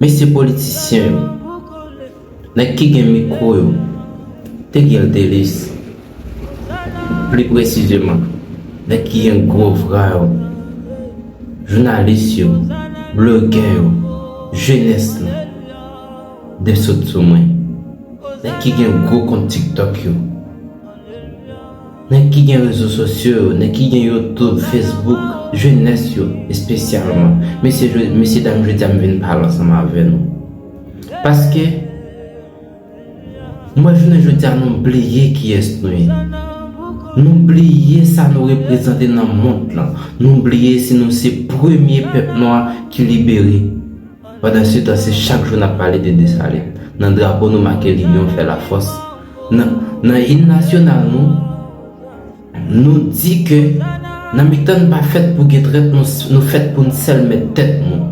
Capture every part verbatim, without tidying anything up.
Mesye politisyen yo, nèg ki gen mikwo yo, te gen l te lis. Pli presizeman, nèg ki gen gwo vra yo, jounalis yo, blogè yo, jenès lan, de sot sou mwen. Nèg ki gen gwo kont TikTok yo, nèg ki gen rezo sosyo yo, nèg ki gen YouTube, Facebook, jenès yo espesyalman. Mesye, mesye dam, jodi a m vin pale ansanm avè nou. Paske, m wè jounen jodi a nou bliye kiyès nou ye. Nou bliye sa nou reprezante nan mond lan. Nou bliye si nou se premye pèp nwa ki libere. Pandan se tan, se chak jou n ap pale de Desalin. Nan drapo, nou make linyon fè lafòs. Nan, nan im nasyonal nou, nou di ke nan mitan n pa fèt pou gen trèt, nou, nou fèt pou n sèl mèt tèt nou.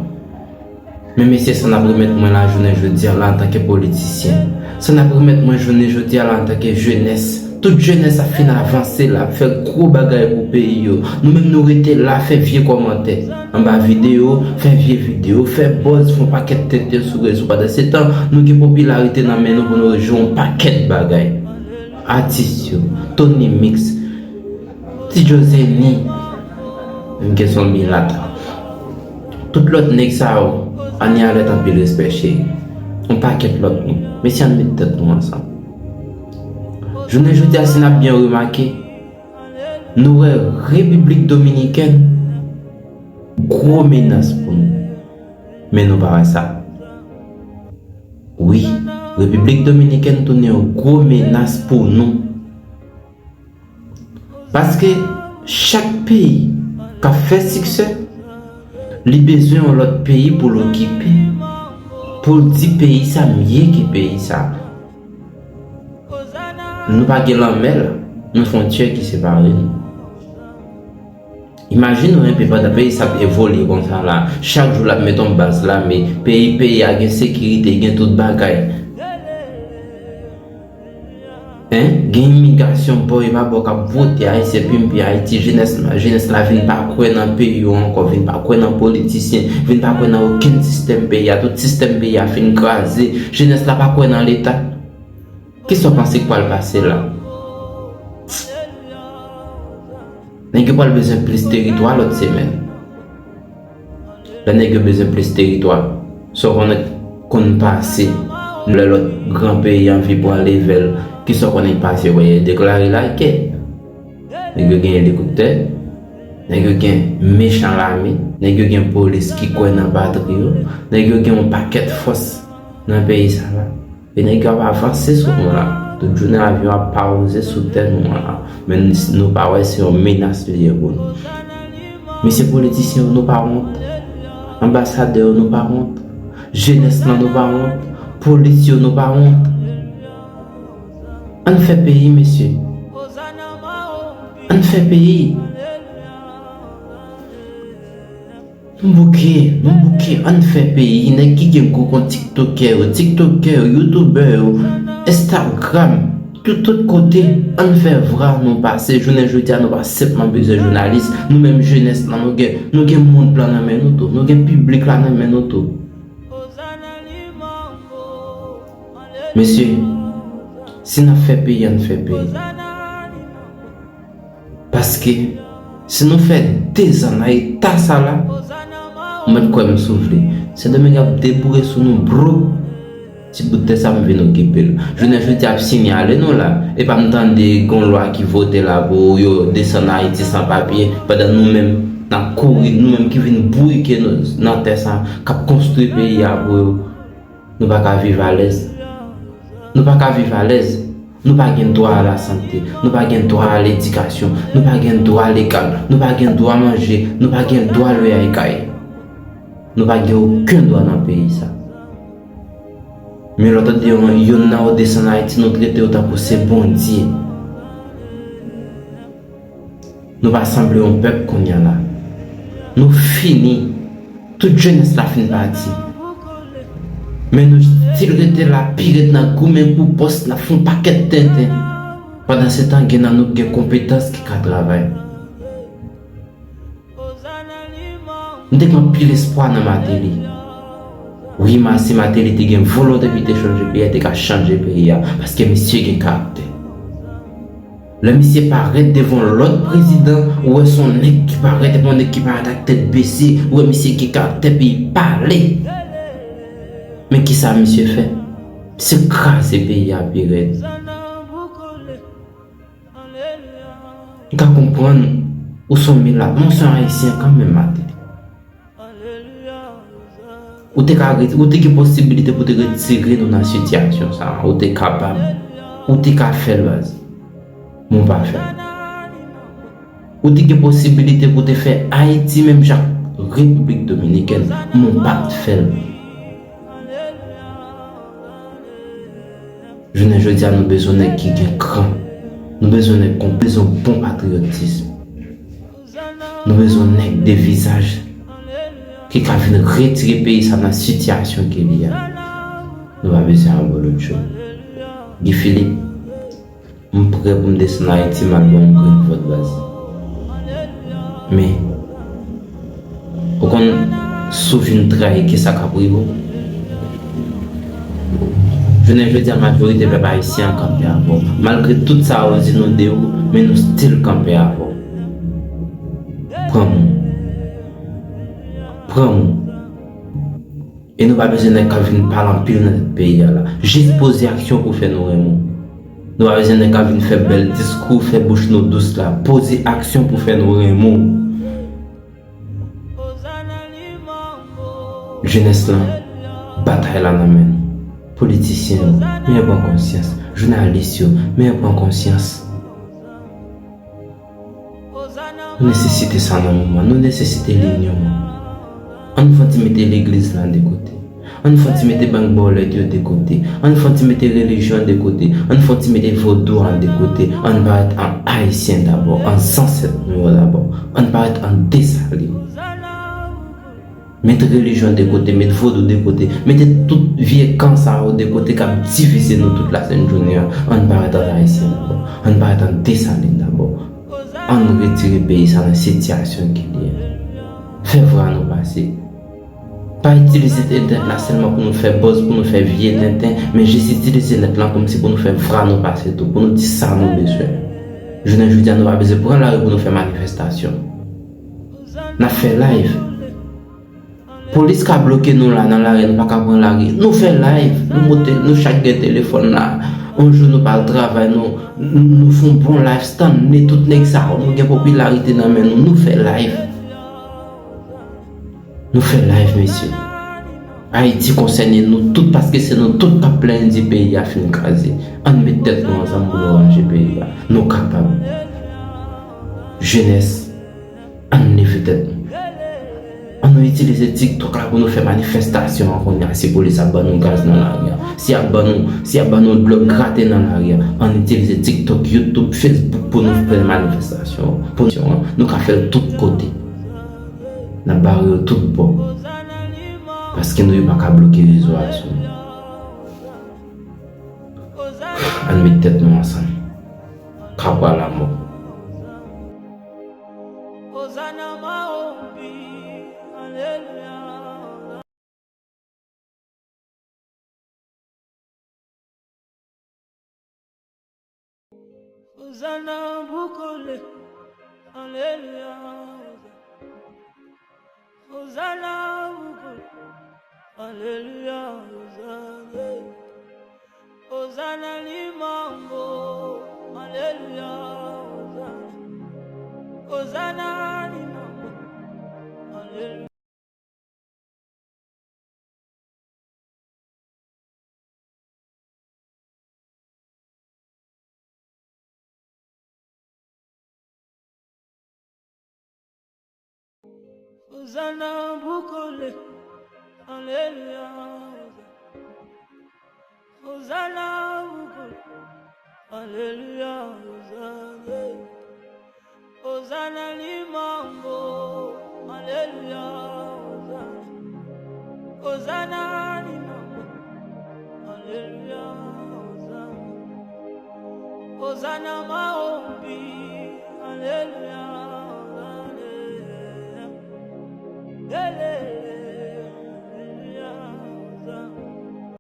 Men mesye, sa n ap remèt mwen la jounen jodi a la antanke politisyen. Sa n ap remèt mwen jounen jodi a la antanke jenès. Tout jenès ap fin avanse la, ap fè gwo bagay pou peyi yo. Nou menm nou rete la, fè vye kòmantè anba videyo, fè vye videyo, fè buzz, fè yon pakèt tenten sou rezo. Pandan se tan, nou gen popilarite nan men nou pou nou jwe yon pakèt bagay. Atis yo, Tony Mix, Ti Joe Zeni, menm ke se yon milat. Tout lòt nèg sa yo, Annie Alerte, anpil respè cheri. Yon pakèt lòt moun. Mesye, ann met tèt nou ansanm. Jounen jodi a, si n ap byen remake, nou wè Repiblik Dominikèn gwo menas pou nou. Men nou pa wè sa. Wi, Repiblik Dominikèn tounen yon gwo menas pou nou. Paske chak peyi k ap fè siksè, li bezwen yon lòt peyi pou l okipe, pou l di peyi sa mye ke peyi sa. Nou pa gen lanmè la, men fwontyè ki separe nou. Imajine w enpe pandan peyi sa ap evolye konsa la, chak jou l ap met yon baz lame, peyi, peyi a gen sekirite, gen tout bagay. Hein? Gen imigrasyon bò e pa bò k ap vote, Ayisyen pimpe Ayiti, jenès, jenès la vin pa kwè nan peyi yo ankò, vin pa kwè nan politisyen, vin pa kwè nan okenn sistèm peyi a, tout sistèm peyi a fin kraze, jenès la pa kwè nan Leta. Kisa w panse k pral pase la? Nèg yo pral bezwen plis teritwa lòt semèn. Lè nèg yo bezwen plis teritwa, sa w konnen k konn pase lè lòt gran peyi anvi pran leve l, kisa w konnen k pase, yo deklare lagè. Nèg yo gen elikoptè, nèg yo gen mechan lame, nèg yo gen polis ki kwè nan patri yo, nèg yo gen yon pakèt fòs nan peyi sa la. E nèg yo ap avanse sou nou la. Tout jounen avyon ap pawouze sou tè nou an la. Men n-, nou pa wè se yon menas li ye pou nou. Mesye politisyen yo, nou pa wont. Anbasadè yo, nou pa wont. Jenès lan, nou pa wont. Polis yo, nou pa wont. Ann fè peyi, mesye. Ann fè peyi. Nou bouke, nou bouke, ann fè peyi, nèg ki gen gwo kont tiktokè yo, tiktokè yo, youtubè yo, Instagram, tout, tout kote, ann fè vwa nou pase. Jounen jodi a, nou pa senpman bezwen jounalis, nou menm jenès lan, nou gen, nou gen mond lan nan men nou tou, nou gen piblik la nan men nou tou. Mesye, si n ap fè peyi, ann fè peyi. Paske, si nou fè dezan nan eta sa la, ou mèt kwè m si w vle, Sendomeng ap deboure sou nou, bro. Ti bout tè sa m vin okipe l. Jounen jodi a ap sinyale nou la. E pa m tande gon lwa ki vote la pou yo desann Ayiti san papye, pandan nou menm n ap kouri, nou menm ki vin bourike nou nan tè sa, k ap konstwi peyi a pou yo. Nou pa ka viv alèz. Nou pa ka viv alèz. Nou pa gen dwa a lasante. Nou pa gen dwa a ledikasyon. Nou pa gen dwa legal. Nou pa gen dwa manje. Nou pa gen dwa lwe kay. Nou pa gen okenn dwa nan peyi sa. Men lè w tande yon, yonn nan yo desann Ayiti, nou trete yo tankou se Bondye. Nou pa sanble yon pèp kounye a la. Nou fini. Tout jenès la fin pati. Men nou still rete la, pi rèd, n ap goumen pou pòs, n ap fè yon pakèt tenten. Pandan se tan, gen nan nou ki gen konpetans ki ka travay. M te gen anpil espwa nan Martelly. Wi, Marcel Martelly te gen volonte pou li te chanje peyi a, li te ka chanje peyi a, paske misye gen karaktè. Lè misye parèt devan lòt prezidan, ou wè se yon nèg ki parèt, epi yon nèg ki parèt ak tèt bese, ou wè misye gen karaktè, epi li pale. Men kisa misye fè? Misye kraze peyi a pi rèd. M ka konprann ou se yon milat, men ou se yon Ayisyen kanmenm, Martelly. Ou te ka reti-, ou te gen posibilite pou te retire nou nan sitiyasyon sa a. Ou te kapab. Ou te ka fè l, baz. Men w pa fè l. Ou te gen posibilite pou te fè Ayiti menm jan ak Repiblik Dominikèn, men w pa t fè l. Jounen jodi a, nou bezwen nèg ki gen kran. Nou bezwen nèg kon bezwen bon patriyotism. Nou bezwen nèg de vizaj ki ka vin retire peyi sa nan sitiyasyon ke li a. Nou pa bezwen anbo lòt cho. Guy Philippe, m prè pou m desann Ayiti, m al ba w yon grenn vòt, baz. Men, ou konn, si w vin trayi, kisa k ap rive w? Jounen jodi a, majorite pèp ayisyen an kanpe avè w. Malgre tout sa yo di nou de ou, men nou still kanpe avè w. Pran moun. Pran moun. E nou pa bezwen nèg k ap vin pale anpil nan tèt peyi a la. Jis poze aksyon pou fè nou renmen w. Nou pa bezwen nèg k ap vin fè bèl diskou, fè bouch nou dous la. Poze aksyon pou fè nou renmen w. Jenès lan, batay la nan men nou. Politisyen yo, men yo pran konsyans. Jounalis yo, men yo pran konsyans. Nou nesesite sa nan moman. Nou nesesite linyon. Ann fè ti mete legliz lan de kote. Ann fè ti mete bank bòlèt yo de kote. Ann fè ti mete relijyon de kote. Ann fè ti mete vodou an de kote. Ann parèt an Ayisyen dabò. An zansèt nou yo dabò. Ann parèt an Desalin. Met relijyon de kote, met vodou de kote, mete tout vye kan sa yo de kote k ap divize nou tout lasent jounen an. Ann parèt an Ayisyen dabò. Ann parèt an Desalin dabò. Ann retire peyi sa nan sitiyasyon ke li ye. Fè vwa nou pase. Pa itilize entènèt la sèlman pou nou fè buzz, pou nou fè vye tenten, men jis itilize nèt lan kòmsi pou nou fè vwa nou pase tou, pou nou di sa nou bezwen. Jounen jodi a, nou pa bezwen pran lari pou nou fè manifestasyon. N ap fè live. Polis ka bloke nou la nan lari, nou pa ka pran lari. Nou fè live, nou moute, nou chak gen telefòn la. Yon jou nou pa al travay, nou, nou, nou fè yon bon live, stann ne tout nèg sa yo, nou gen popilarite nan men nou, nou fè live. Nou fè live, mesye. Ayiti konsène nou tout, paske se nou tout k ap plenyen di peyi a fin kraze. Ann met tèt nou ansanm pou nou ranje peyi a. Nou kapab. Jenès, ann leve tèt nou. Ann nou itilize TikTok la pou nou fè manifestasyon an kounye a. Si polis ap ban nou gaz nan lari a, si y ap ban nou, si y ap ban nou dlo grate nan lari a, ann itilize TikTok, YouTube, Facebook pou nou fè manifestasyon. Pou nou, nou ka fè l tout kote. N ap bare yo tout bò. Paske nou yo pa ka bloke rezo a sou nou. Ann met tèt nou ansanm. Kapwa lamò. Hosanna, Bukole, Alleluia. Hosanna, Bukole, Alleluia, Hosanna. Hosanna, Limambo, Alleluia, Hosanna. Hosanna, Limambo, Alleluia. Hosanna, Bukole, Alleluia. Hosanna, Bukole, Alleluia, Hosanna. Hosanna, Limambo, Alleluia, Hosanna. Hosanna, Limambo, Alleluia, Hosanna. Hosanna, Maombi, Alleluia.